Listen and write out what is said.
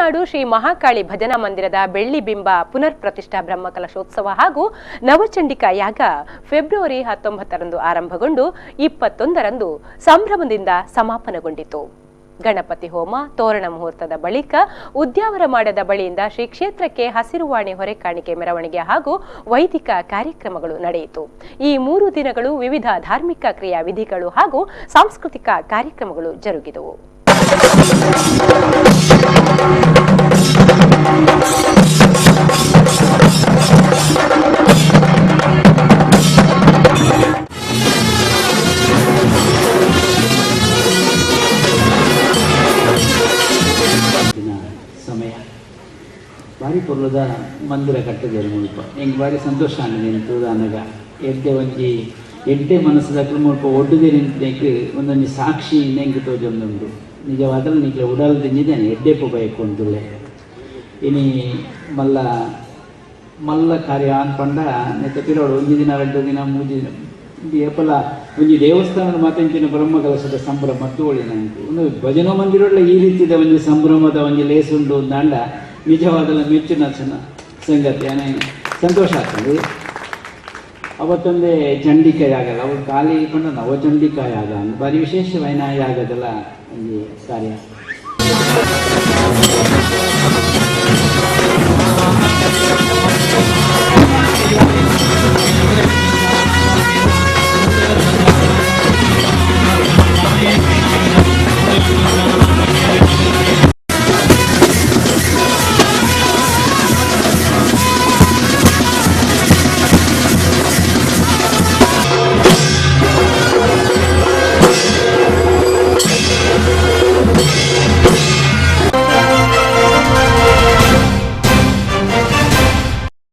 Karnadu Shri Mahakali ಭಜನಾ ಮಂದಿರದ ಬೆಳ್ಳಿ ಬಿಂಬ ಪುನರ್ ಪ್ರತಿಷ್ಠಾ ಬ್ರಹ್ಮಕಲಶೋತ್ಸವ ಹಾಗೂ ನವಚಂಡಿಕಾ ಯಾಗ ಫೆಬ್ರವರಿ 19ರಂದು ಆರಂಭಗೊಂಡು 21ರಂದು ಸಂಭ್ರಮದಿಂದ ಸಮಾಪನಗೊಂಡಿತು. ಗಣಪತಿ ಹೋಮ, ತೋರಣ ಮುಹೂರ್ತದ ಬಳಿಕ ಉದ್ಯಾವರ ಮಾಡದ ಬಳಿಯಿಂದ ಶ್ರೀ ಕ್ಷೇತ್ರಕ್ಕೆ ಹಸಿರುವಾಣಿ ಹೊರೆಕಾಣಿಕೆ ಮೆರವಣಿಗೆ ಹಾಗೂ ವೈದಿಕ ಕಾರ್ಯಕ್ರಮಗಳು ನಡೆಯಿತು. ಈ 3 ದಿನಗಳು ವಿವಿಧ ಧಾರ್ಮಿಕ ಕ್ರಿಯಾ ವಿಧಿಗಳು ಹಾಗೂ ಸಾಂಸ್ಕೃತಿಕ ಕಾರ್ಯಕ್ರಮಗಳು ಜರುಗಿದವು. ಸಮಯ ಬಾರಿ ಪೊರ್ಲದ ಮಂದಿರ ಕಟ್ಟದೇರು ಮುಲ್ಪ ಎಂಕ್ ಬಾರಿ ಸಂತೋಷ ಆಂಡ್ ತೂದಾನಗ ಎಡ್ಡೆ ಒಂಜಿ ಎಡ್ಡೆ ಮನಸ್ಸುದಕ್ಲು ಮುಲ್ಪ ಒಡ್ಡುದೇ ನಿಂತೇಕ್ ಒಂದೊಂಜಿ ಸಾಕ್ಷಿ ನೆಂಕ್ ತೋಜೊಂದುಂಡು. ನಿಜವಾದಲ ನಿಕ್ಲೆ ಉಡಲ್ ದಿಂಜಿದ್ದೇನೆ ಎಡ್ಡೆಪ್ಪು ಬಯಕೊಂದುಲ್ಲೆ. ಇನಿ ಮಲ್ಲ ಮಲ್ಲ ಕಾರ್ಯ ಅನ್ಪಂಡ ನೆತ್ತ ಪಿರೋಡು ಒಂಜಿ ದಿನ 2 ದಿನ 3 ದಿನ ಏಪಲ ಒಂಜಿ ದೇವಸ್ಥಾನದ ಮಾತೆಂಚಿನ ಬ್ರಹ್ಮಕಲಶದ ಸಂಭ್ರಮ ತೋಳಿನ ಒಂದು ಭಜನಾ ಮಂದಿರೊಳ್ಳೆ ಈ ರೀತಿದ ಒಂಜಿ ಸಂಭ್ರಮದ ಒಂಜಿ ಲೇಸುಂಡು ಅಂದಾಂಡ ನಿಜವಾದಲ ಮೆಚ್ಚಿನ ಸಂಗತಿ ಅನೆ ಸಂತೋಷ ಆಗ್ತದೆ. ಅವತ್ತೊಂದೇ ಚಂಡಿಕಾ ಯಾಗಲ್ಲ ಅವ್ರು ಖಾಲಿ ಕೊಂಡ ನವಚಂಡಿಕಾ ಯಾಗ ಅಂದ್ ಬಾರಿ ವಿಶೇಷವೈನ ಯಾಗದಲ್ಲ ಒಂಜಿ ಕಾರ್ಯ.